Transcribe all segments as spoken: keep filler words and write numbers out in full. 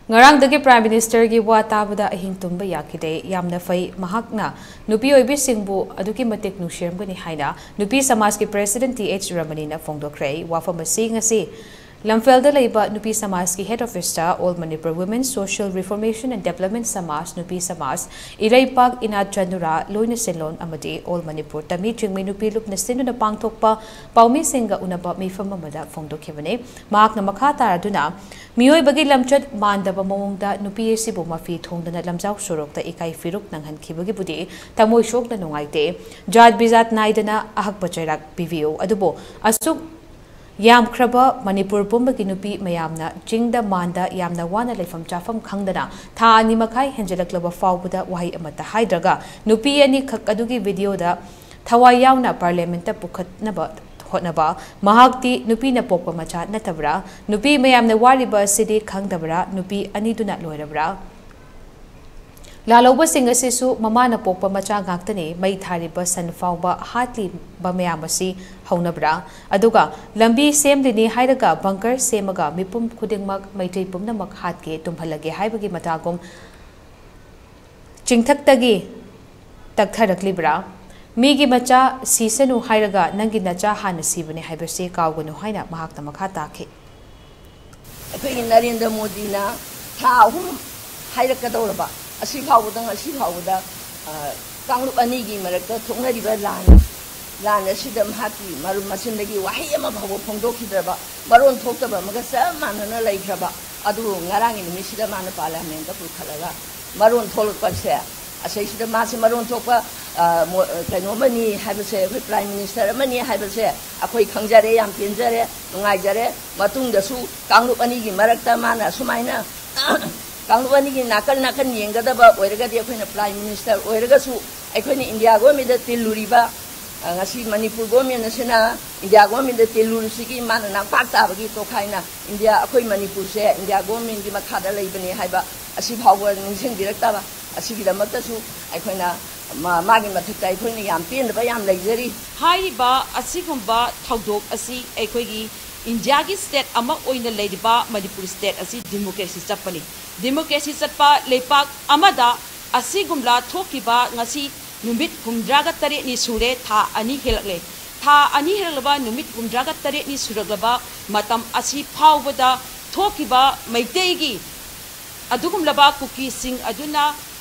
ꯉꯔꯥꯡꯗꯒꯤ Prime Ministerꯒꯤ ꯋꯥ ꯇꯥꯕꯗ ꯑꯍꯤꯡ ꯇꯨꯝꯕ ꯌꯥꯈꯤꯗꯦ꯫ ꯌꯥꯝꯅ ꯐꯩ꯫ ꯃꯍꯥꯛꯅ ꯅꯨꯄꯤ ꯑꯣꯏꯕꯤꯁꯤꯡꯕꯨ ꯑꯗꯨꯛꯀꯤ ꯃꯇꯤꯛ ꯅꯨꯡꯁꯤꯔꯝꯒꯅꯤ ꯍꯥꯏꯅ ꯅꯨꯄꯤ ꯁꯃꯥꯖꯀꯤ President T H ꯔꯃꯅꯤꯅ ꯐꯣꯡꯗꯣꯛꯈ꯭ꯔꯦ꯫ ꯋꯥꯐꯝ ꯑꯁꯤ ꯉꯁꯤ ꯂꯝꯐꯦꯜꯗ ꯂꯩꯕ ꯅꯨꯄꯤ ꯁꯃꯥꯖꯀꯤ Head Officeꯇ All Manipur Women Social Reformation and Development ꯁꯃꯥꯖ, ꯅꯨꯄꯤ ꯁꯃꯥꯖ, ꯏꯔꯩꯄꯥꯛ ꯏꯅꯥꯠ ꯆꯅꯨꯔꯥ, ꯂꯣꯏꯅ ꯁꯤꯟꯂꯣꯟ ꯑꯃꯗꯤ All Manipur ꯇꯃꯤ ꯆꯤꯡꯃꯤ ꯅꯨꯄꯤ ꯂꯨꯞꯅ ꯁꯤꯟꯗꯨꯅ ꯄꯥꯡꯊꯣꯛꯄ ꯄꯥꯎꯃꯤꯁꯤꯡꯒ ꯎꯅꯕ ꯃꯤꯐꯝ ꯑꯃꯗ ꯐꯣꯡꯗꯣꯛꯈꯤꯕꯅꯤ꯫ ꯃꯍꯥꯛꯅ ꯃꯈꯥ ꯇꯥꯔꯗꯨꯅ, ꯃꯤꯑꯣꯏꯕꯒꯤ ꯂꯝꯆꯠ ꯃꯥꯟꯗꯕ ꯃꯑꯣꯡꯗ ꯅꯨꯄꯤ ꯑꯁꯤꯕꯨ ꯃꯐꯤ ꯊꯣꯡꯗꯅ ꯂꯝꯖꯥꯎ ꯁꯣꯔꯣꯛꯇ ꯏꯀꯥꯏ ꯐꯤꯔꯨꯛ ꯅꯪꯍꯟꯈꯤꯕꯒꯤꯕꯨꯗꯤ ꯊꯃꯣꯏ ꯁꯣꯛꯅ ꯅꯨꯡꯉꯥꯏꯇꯦ꯫ ꯖꯥꯠ ꯕꯤꯖꯥꯠ ꯅꯥꯏꯗꯅ ꯑꯍꯛꯄ ꯆꯩꯔꯥꯛ ꯄꯤꯕꯤꯌꯨ꯫ ꯑꯗꯨꯕꯨ ꯑꯁꯨꯛ ꯌꯥꯝꯈ꯭ꯔꯕ ꯃꯅꯤꯄꯨꯔ ꯄꯨꯝꯕꯒꯤ ꯅꯨꯄꯤ ꯃꯌꯥꯝꯅ ꯆꯤꯡꯗ ꯃꯥꯟꯗ ꯌꯥꯝꯅ ꯋꯥꯅ ꯂꯩꯐꯝ ꯆꯥꯐꯝ ꯈꯪꯗꯅ ꯊꯥ ꯑꯅꯤ ꯃꯈꯥꯏ ꯍꯦꯟꯖꯜꯂꯛꯂꯕ ꯐꯥꯎꯕꯗ ꯋꯥꯍꯩ ꯑꯃꯠꯇ ꯍꯥꯏꯗ꯭ꯔꯒ ꯅꯨꯄꯤ ꯑꯅꯤꯈꯛ ꯑꯗꯨꯒꯤ videoꯗ ꯊꯋꯥꯏ ꯌꯥꯎꯅ Parliamentꯇ ꯄꯨꯈꯠꯅꯕ ꯍꯣꯠꯅꯕ꯫ ꯃꯍꯥꯛꯇꯤ ꯅꯨꯄꯤꯅ ꯄꯣꯛꯄ ꯃꯆꯥ ꯅꯠꯇꯕ꯭ꯔꯥ? ꯅꯨꯄꯤ ꯃꯌꯥꯝꯅ ꯋꯥꯔꯤꯕ ꯑꯁꯤꯗꯤ ꯈꯪꯗꯕ꯭ꯔꯥ? ꯅꯨꯄꯤ ꯑꯅꯤꯗꯨꯅ ꯂꯣꯏꯔꯕ꯭ꯔꯥ? ꯂꯥꯜꯍꯧꯕꯁꯤꯡ ꯑꯁꯤꯁꯨ ꯃꯃꯥꯅ ꯄꯣꯛꯄ ꯃꯆꯥ ꯉꯥꯛꯇꯅꯤ꯫ ꯃꯩ ꯊꯥꯔꯤꯕ ꯁꯟ ꯐꯥꯎꯕ ꯍꯥꯠꯂꯤꯕ ꯃꯌꯥꯝ ꯑꯁꯤ ꯍꯧꯅꯕ꯭ꯔꯥ? ꯑꯗꯨꯒ ꯂꯝꯕꯤ ꯁꯦꯝꯂꯤꯅꯤ ꯍꯥꯏꯔꯒ bunker ꯁꯦꯝꯃꯒ ꯃꯤꯄꯨꯝ ꯈꯨꯗꯤꯡꯃꯛ, ꯃꯩꯇꯩ ꯄꯨꯝꯅꯃꯛ ꯍꯥꯠꯀꯦ, ꯇꯨꯝꯍꯜꯂꯒꯦ ꯍꯥꯏꯕꯒꯤ ꯃꯇꯥꯒꯨꯝ ꯆꯤꯡꯊꯛꯇꯒꯤ ꯇꯛꯊꯔꯛꯂꯤꯕ꯭ꯔꯥ? ꯃꯤꯒꯤ ꯃꯆꯥ ꯁꯤꯁꯅꯨ ꯍꯥꯏꯔꯒ ꯅꯪꯒꯤ ꯅꯆꯥ ꯍꯥꯟꯅ ꯁꯤꯕꯅꯤ ꯍꯥꯏꯕꯁꯤ ꯀꯥꯎꯒꯅꯨ ꯍꯥꯏꯅ ꯃꯍꯥꯛꯅ ꯃꯈꯥ ꯇꯥꯈꯤ꯫ ꯑꯩꯈꯣꯏꯒꯤ ꯅꯔꯦꯟꯗ꯭ꯔ ꯃꯣꯗꯤꯅ ꯊꯥ ꯑꯍꯨꯝ ꯍꯥꯏꯔꯛꯀꯗꯧꯔꯕ, ꯑꯁꯤ ꯐꯥꯎꯕꯗ, ꯉꯁꯤ ꯐꯥꯎꯕꯗ, ꯑ, ꯀꯥꯡꯂꯨꯞ ꯑꯅꯤꯒꯤ ꯃꯔꯛꯇ ꯊꯣꯛꯅꯔꯤꯕ ꯂꯥꯟ, ꯂꯥꯟ ꯑꯁꯤꯗ ꯃꯍꯥꯛꯀꯤ ꯃꯔꯨꯞ ꯃꯆꯤꯟꯗꯒꯤ ꯋꯥꯍꯩ ꯑꯃ ꯐꯥꯎꯕ ꯐꯣꯡꯗꯣꯛꯈꯤꯗ꯭ꯔꯕ, ꯃꯔꯣꯟ ꯊꯣꯛꯇꯕ ꯑꯃꯒ ꯆꯞ ꯃꯥꯟꯅꯅ ꯂꯩꯈ꯭ꯔꯕ, ꯑꯗꯨꯕꯨ ꯉꯔꯥꯡꯒꯤ ꯅꯨꯃꯤꯠꯁꯤꯗ ꯃꯥꯅ Parliamentꯇ ꯄꯨꯈꯠꯂꯒ ꯃꯔꯣꯟ ꯊꯣꯛꯂꯛꯄꯁꯦ, ꯑꯁꯤꯁꯤꯗ ꯃꯥꯁꯦ ꯃꯔꯣꯟ ꯊꯣꯛꯄ, ꯑ, ꯃꯣ-, ꯀꯩꯅꯣ ꯑꯃꯅꯤ ꯍꯥꯏꯕꯁꯦ, ꯑꯩꯈꯣꯏ Prime Minister ꯑꯃꯅꯤ ꯍꯥꯏꯕꯁꯦ ꯑꯩꯈꯣꯏ ꯈꯪꯖꯔꯦ, ꯌꯥꯝ ꯄꯦꯟꯖꯔꯦ, ꯅꯨꯡꯉꯥꯏꯖꯔꯦ꯫ ꯃꯇꯨꯡꯗꯁꯨ ꯀꯥꯡꯂꯨꯞ ꯑꯅꯤꯒꯤ ꯃꯔꯛꯇ ꯃꯥꯅ ꯑꯁꯨꯃꯥꯏꯅ ꯀꯥꯡꯂꯨꯞ ꯑꯅꯤꯒꯤ ꯅꯥꯀꯟ ꯅꯥꯀꯟ ꯌꯦꯡꯒꯗꯕ ꯑꯣꯏꯔꯒꯗꯤ, ꯑꯩꯈꯣꯏꯅ Prime Minister ꯑꯣꯏꯔꯒꯁꯨ, ꯑꯩꯈꯣꯏꯅ India governmentꯗ ꯇꯤꯜꯂꯨꯔꯤꯕ, ꯑ, ꯉꯁꯤ ꯃꯅꯤꯄꯨꯔ government ꯑꯁꯤꯅ India governmentꯗ ꯇꯤꯜꯂꯨꯔꯤꯁꯤꯒꯤ ꯃꯥꯅ ꯅꯥꯡꯄꯥꯛ ꯇꯥꯕꯒꯤ ꯇꯣꯈꯥꯏꯅ India, ꯑꯩꯈꯣꯏ ꯃꯅꯤꯄꯨꯔꯁꯦ India governmentꯀꯤ ꯃꯈꯥꯗ ꯂꯩꯕꯅꯤ ꯍꯥꯏꯕ ꯑꯁꯤꯐꯥꯎꯕ ꯅꯤꯡꯁꯤꯡꯕꯤꯔꯛꯇꯕ, ꯑꯁꯤꯒꯤꯗꯃꯛꯇꯁꯨ ꯑꯩꯈꯣꯏꯅ ꯃꯥ-, ꯃꯥꯒꯤ ꯃꯊꯛꯇ ꯑꯩꯈꯣꯏꯅ ꯌꯥꯝ ꯄꯦꯟꯗꯕ ꯌꯥꯝ ꯂꯩꯖꯔꯤ꯫ ꯍꯥꯏꯔꯤꯕ ꯑꯁꯤꯒꯨꯝꯕ ꯊꯧꯗꯣꯛ ꯑꯁꯤ ꯑꯩꯈꯣꯏꯒꯤ ꯏꯟꯗꯤꯌꯥꯒꯤ ꯁ꯭ꯇꯦꯠ ꯑꯃ ꯑꯣꯏꯅ ꯂꯩꯔꯤꯕ ꯃꯅꯤꯄꯨꯔ ꯁ꯭ꯇꯦꯠ ꯑꯁꯤ ꯗꯤꯃꯣꯀ꯭ꯔꯦꯁꯤ ꯆꯠꯄꯅꯤ꯫ ꯗꯤꯃꯣꯀ꯭ꯔꯦꯁꯤ ꯆꯠꯄ ꯂꯩꯄꯥꯛ ꯑꯃꯗ ꯑꯁꯤꯒꯨꯝꯂ ꯊꯣꯛꯈꯤꯕ ꯉꯁꯤ ꯅꯨꯃꯤꯠ ꯍꯨꯝꯗ꯭ꯔꯥꯒ ꯇꯔꯦꯠꯅꯤ ꯁꯨꯔꯦ, ꯊꯥ ꯑꯅꯤ ꯍꯦꯜꯂꯛꯂꯦ꯫ ꯊꯥ ꯑꯅꯤ ꯍꯦꯜꯂꯛꯂꯕ ꯅꯨꯃꯤꯠ ꯍꯨꯝꯗ꯭ꯔꯥꯒ ꯇꯔꯦꯠꯅꯤ ꯁꯨꯔꯛꯂꯕ ꯃꯇꯝ ꯑꯁꯤ ꯐꯥꯎꯕꯗ ꯊꯣꯛꯈꯤꯕ ꯃꯩꯇꯩꯒꯤ ꯑꯗꯨꯒꯨꯝꯂꯕ ꯀꯨꯀꯤꯁꯤꯡ ꯑꯗꯨꯅ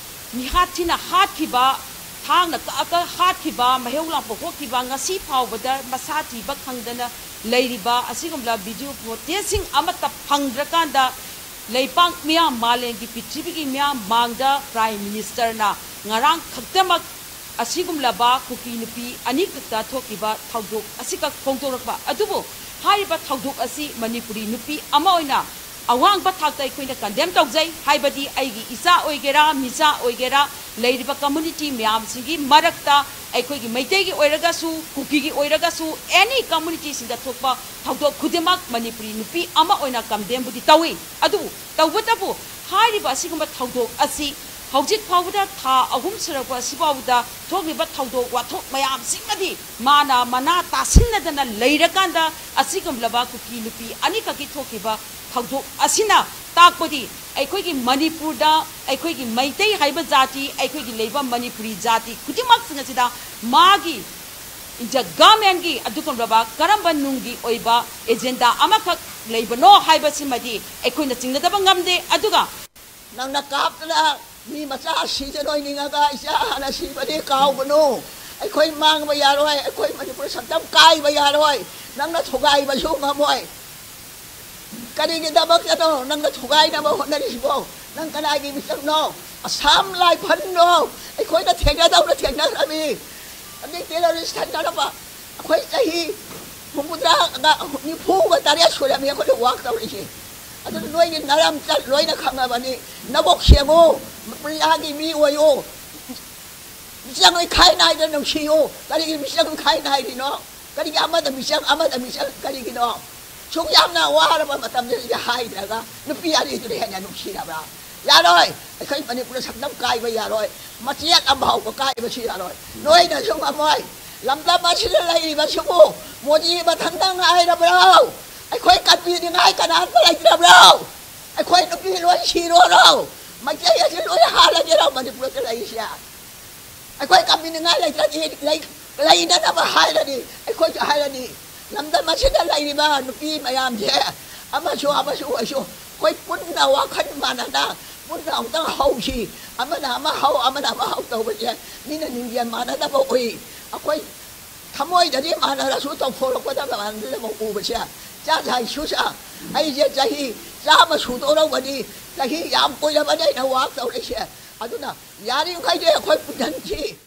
ꯃꯤꯍꯥꯠ ꯊꯤꯅ ꯍꯥꯠꯈꯤꯕ, ꯊꯥꯡꯅ ꯀꯛꯑꯒ ꯍꯥꯠꯈꯤꯕ, ꯃꯩꯍꯧ ꯂꯥꯡꯄꯣꯛ ꯍꯣꯛꯈꯤꯕ, ꯉꯁꯤ ꯐꯥꯎꯕꯗ ꯃꯁꯥ ꯊꯤꯕ ꯈꯪꯗꯅ ꯂꯩꯔꯤꯕ ꯑꯁꯤꯒꯨꯝꯂꯕ ꯚꯤꯗꯤꯑꯣ ꯐꯨꯇꯦꯖꯁꯤꯡ ꯑꯃꯠꯇ ꯐꯪꯗ꯭ꯔꯀꯥꯟꯗ, ꯂꯩꯄꯥꯛ ꯃꯤꯌꯥꯝ, ꯃꯥꯂꯦꯝꯒꯤ ꯄ꯭ꯔꯤꯊꯤꯕꯤꯒꯤ ꯃꯤꯌꯥꯝ ꯃꯥꯡꯗ ꯄ꯭ꯔꯥꯏꯝ ꯃꯤꯅꯤꯁꯇꯔꯅ ꯉꯔꯥꯡ ꯈꯛꯇꯃꯛ ꯑꯁꯤꯒꯨꯝꯂꯕ ꯀꯨꯀꯤ ꯅꯨꯄꯤ ꯑꯅꯤꯈꯛꯇ ꯊꯣꯛꯈꯤꯕ ꯊꯧꯗꯣꯛ ꯑꯁꯤꯈꯛ ꯐꯣꯡꯗꯣꯔꯛꯄ ꯑꯗꯨꯕꯨ, ꯍꯥꯏꯔꯤꯕ ꯊꯧꯗꯣꯛ ꯑꯁꯤ ꯃꯅꯤꯄꯨꯔꯤ ꯅꯨꯄꯤ ꯑꯃ ꯑꯣꯏꯅ ꯑꯋꯥꯡꯕ ꯊꯥꯛꯇ ꯑꯩꯈꯣꯏꯅ ꯀꯟꯗꯦꯝ ꯇꯧꯖꯩ꯫ ꯍꯥꯏꯕꯗꯤ ꯑꯩꯒꯤ ꯏꯆꯥ ꯑꯣꯏꯒꯦꯔꯥ, ꯃꯤꯆꯥ ꯑꯣꯏꯒꯦꯔꯥ, ꯂꯩꯔꯤꯕ ꯀꯝꯃꯨꯅꯤꯇꯤ ꯃꯌꯥꯝꯁꯤꯒꯤ ꯃꯔꯛꯇ ꯑꯩꯈꯣꯏꯒꯤ ꯃꯩꯇꯩꯒꯤ ꯑꯣꯏꯔꯒꯁꯨ, ꯀꯨꯀꯤꯒꯤ ꯑꯣꯏꯔꯒꯁꯨ, ꯑꯦꯅꯤ ꯀꯝꯃꯨꯅꯤꯇꯤꯁꯤꯡꯗ ꯊꯣꯛꯄ ꯊꯧꯗꯣꯛ ꯈꯨꯗꯤꯡꯃꯛ ꯃꯅꯤꯄꯨꯔꯤ ꯅꯨꯄꯤ ꯑꯃ ꯑꯣꯏꯅ ꯀꯟꯗꯦꯝꯕꯨꯗꯤ ꯇꯧꯏ꯫ ꯑꯗꯨꯕꯨ ꯇꯧꯕꯇꯕꯨ ꯍꯥꯏꯔꯤꯕ ꯑꯁꯤꯒꯨꯝꯕ ꯊꯧꯗꯣꯛ ꯑꯁꯤ ꯍꯧꯖꯤꯛ ꯐꯥꯎꯕꯗ, ꯊꯥ ꯑꯍꯨꯝ ꯁꯨꯔꯛꯄ ꯑꯁꯤꯐꯥꯎꯕꯗ ꯊꯣꯛꯂꯤꯕ ꯊꯧꯗꯣꯛ ꯋꯥꯊꯣꯛ ꯃꯌꯥꯝꯁꯤꯡ ꯑꯗꯤ ꯃꯥꯅ ꯃꯅꯥ ꯇꯥꯁꯤꯟꯅꯗꯅ ꯂꯩꯔꯀꯥꯟꯗ, ꯑꯁꯤꯒꯨꯝꯂꯕ ꯀꯨꯀꯤ ꯅꯨꯄꯤ ꯑꯅꯤꯈꯛꯀꯤ ꯊꯣꯛꯈꯤꯕ ꯊꯧꯗꯣꯛ ꯑꯁꯤꯅ ꯇꯥꯛꯄꯗꯤ ꯑꯩꯈꯣꯏꯒꯤ ꯃꯅꯤꯄꯨꯔꯗ ꯑꯩꯈꯣꯏꯒꯤ ꯃꯩꯇꯩ ꯍꯥꯏꯕ ꯖꯥꯇꯤ, ꯑꯩꯈꯣꯏꯒꯤ ꯂꯩꯕ ꯃꯅꯤꯄꯨꯔꯤ ꯖꯥꯇꯤ ꯈꯨꯗꯤꯡꯃꯛꯁꯤꯡ ꯑꯁꯤꯗ ꯃꯥꯒꯤ ꯏꯟꯗꯤꯌꯥ ꯒꯚꯔꯟꯃꯦꯟꯒꯤ ꯑꯗꯨꯒꯨꯝꯂꯕ ꯀꯔꯝꯕ ꯅꯨꯡꯒꯤ ꯑꯣꯏꯕ ꯑꯦꯖꯦꯟꯗꯥ ꯑꯃꯈꯛ ꯂꯩꯕꯅꯣ ꯍꯥꯏꯕꯁꯤꯃꯗꯤ ꯑꯩꯈꯣꯏꯅ ꯆꯤꯡꯅꯗꯕ ꯉꯝꯗꯦ꯫ ꯑꯗꯨꯒ ꯅꯪꯅ ꯀꯥꯞꯇꯅ ꯃꯤ ꯃꯆꯥ ꯁꯤꯖꯔꯣꯏ ꯅꯤꯡꯉꯒ ꯏꯆꯥ ꯍꯥꯟꯅ ꯁꯤꯕꯗꯤ ꯀꯥꯎꯒꯅꯨ꯫ ꯑꯩꯈꯣꯏ ꯃꯥꯡꯕ ꯌꯥꯔꯣꯏ, ꯑꯩꯈꯣꯏ ꯃꯅꯤꯄꯨꯔ ꯁꯛꯇꯝ ꯀꯥꯏꯕ ꯌꯥꯔꯣꯏ꯫ ꯅꯪꯅ ꯊꯨꯒꯥꯏꯕꯁꯨ ꯉꯝꯃꯣꯏ꯫ ꯀꯔꯤꯒꯤꯗꯃꯛꯇꯅꯣ ꯅꯪꯅ ꯊꯨꯒꯥꯏꯅꯕ ꯍꯣꯠꯅꯔꯤꯁꯤꯕꯣ? ꯅꯪ ꯀꯅꯥꯒꯤ ꯃꯤꯆꯪꯅꯣ? ꯑꯁꯥꯝ ꯂꯥꯏꯐꯟꯗꯣ ꯑꯩꯈꯣꯏꯅ ꯊꯦꯡꯅꯗꯧꯅ ꯊꯦꯡꯅꯈ꯭ꯔꯃꯤ꯫ ꯑꯗꯩ ꯇꯦꯔꯣꯔꯤꯁ ꯊꯦꯡꯅꯔꯕ ꯑꯩꯈꯣꯏ ꯆꯍꯤ ꯍꯨꯝꯐꯨꯇꯔꯥꯒ ꯅꯤꯐꯨꯒ ꯇꯔꯦꯠ ꯁꯨꯔꯝꯃꯤ ꯑꯩꯈꯣꯏꯅ ꯋꯥꯛ ꯇꯧꯔꯤꯁꯦ꯫ ꯑꯗꯨꯅ ꯅꯣꯏꯒꯤ ꯅꯔꯝ ꯆꯠ ꯂꯣꯏꯅ ꯈꯪꯉꯕꯅꯤ꯫ ꯅꯕꯣꯛ ꯁꯦꯡꯉꯨ, ꯃꯤꯌꯥꯝꯒꯤ ꯃꯤ ꯑꯣꯏꯌꯨ꯫ ꯃꯤꯆꯪ ꯏꯈꯥꯏ ꯅꯥꯏꯗꯅ ꯅꯨꯡꯁꯤꯌꯨ꯫ ꯀꯔꯤꯒꯤ ꯃꯤꯆꯪ ꯏꯈꯥꯏ ꯅꯥꯏꯔꯤꯅꯣ? ꯀꯔꯤꯒꯤ ꯑꯃꯗ ꯃꯤꯆꯪ, ꯑꯃꯗ ꯃꯤꯆꯪ ꯀꯔꯤꯒꯤꯅꯣ? ꯁꯨꯛ ꯌꯥꯝꯅ ꯋꯥꯔꯕ ꯃꯇꯝꯗ ꯍꯥꯏꯗ꯭ꯔꯒ ꯅꯨꯄꯤ ꯑꯅꯤꯗꯨꯅ ꯍꯦꯟꯅ ꯅꯨꯡꯁꯤꯔꯕ꯭ꯔꯥ? ꯌꯥꯔꯣꯏ꯫ ꯑꯩꯈꯣꯏ ꯃꯅꯤꯄꯨꯔꯗ ꯁꯛꯇꯝ ꯀꯥꯏꯕ ꯌꯥꯔꯣꯏ꯫ ꯃꯆꯦꯠ ꯑꯃ ꯐꯥꯎꯕ ꯀꯥꯏꯕꯁꯨ ꯌꯥꯔꯣꯏ꯫ ꯅꯣꯏꯅꯁꯨ ꯉꯝꯃꯣꯏ꯫ ꯂꯝꯗꯝ ꯑꯁꯤꯗ ꯂꯩꯔꯤꯕꯁꯤꯕꯨ ꯃꯣꯗꯤ ꯃꯊꯟꯇ ꯉꯥꯏꯔꯕ꯭ꯔꯣ? ꯑꯩꯈꯣꯏ ꯀꯟꯕꯤꯅꯤꯡꯉꯥꯏ ꯀꯅꯥꯝꯇ ꯂꯩꯇ꯭ꯔꯕ꯭ꯔꯣ? ꯑꯩꯈꯣꯏ ꯅꯨꯄꯤ ꯂꯣꯏ ꯁꯤꯔꯣꯔꯣ? ꯃꯩꯇꯩ ꯑꯁꯤ ꯂꯣꯏ ꯍꯥꯜꯂꯒꯦꯔꯣ ꯃꯅꯤꯄꯨꯔꯗ ꯂꯩꯔꯤꯁꯦ? ꯑꯩꯈꯣꯏ ꯀꯟꯕꯤꯅꯤꯡꯉꯥꯏ ꯂꯩꯇ꯭ꯔꯗꯤ ꯂꯩ-, ꯂꯩꯅꯅꯕ ꯍꯥꯏꯔꯅꯤ, ꯑꯩꯈꯣꯏꯁꯨ ꯍꯥꯏꯔꯅꯤ꯫ ꯂꯝꯗꯝ ꯑꯁꯤꯗ ꯂꯩꯔꯤꯕ ꯅꯨꯄꯤ ꯃꯌꯥꯝꯁꯦ ꯑꯃꯁꯨ ꯑꯃꯁꯨ ꯑꯣꯏꯁꯨ ꯑꯩꯈꯣꯏ ꯄꯨꯟꯅ ꯋꯥꯈꯜ ꯃꯥꯟꯅꯅ ꯄꯨꯟꯅ ꯑꯃꯨꯛꯇꯪ ꯍꯧꯁꯤ꯫ ꯑꯃꯅ ꯑꯃ ꯍꯧ, ꯑꯃꯅ ꯑꯃ ꯍꯧ ꯇꯧꯕꯁꯦ ꯃꯤꯅ ꯅꯤꯡꯖꯦꯜ ꯃꯥꯟꯅꯗꯕ ꯎꯏ꯫ ꯑꯩꯈꯣꯏ ꯊꯃꯣꯏꯗꯗꯤ ꯃꯥꯟꯅꯔꯁꯨ ꯇꯧꯊꯣꯔꯛꯄꯗ ꯃꯥꯟꯅꯗꯕ ꯎꯕꯁꯦ ꯆꯥ ꯂꯥꯏ ꯁꯨꯁꯥ꯫ ꯑꯩꯁꯦ ꯆꯍꯤ ꯆꯥꯝꯃ ꯁꯨꯗꯧꯔꯕꯅꯤ, ꯆꯍꯤ ꯌꯥꯝ ꯀꯨꯏꯔꯕꯅꯤ ꯑꯩꯅ ꯋꯥꯛ ꯇꯧꯔꯛꯏꯁꯦ꯫ ꯑꯗꯨꯅ ꯌꯥꯔꯤꯃꯈꯩꯗꯤ ꯑꯩꯈꯣꯏ ꯄꯨꯟꯁꯤ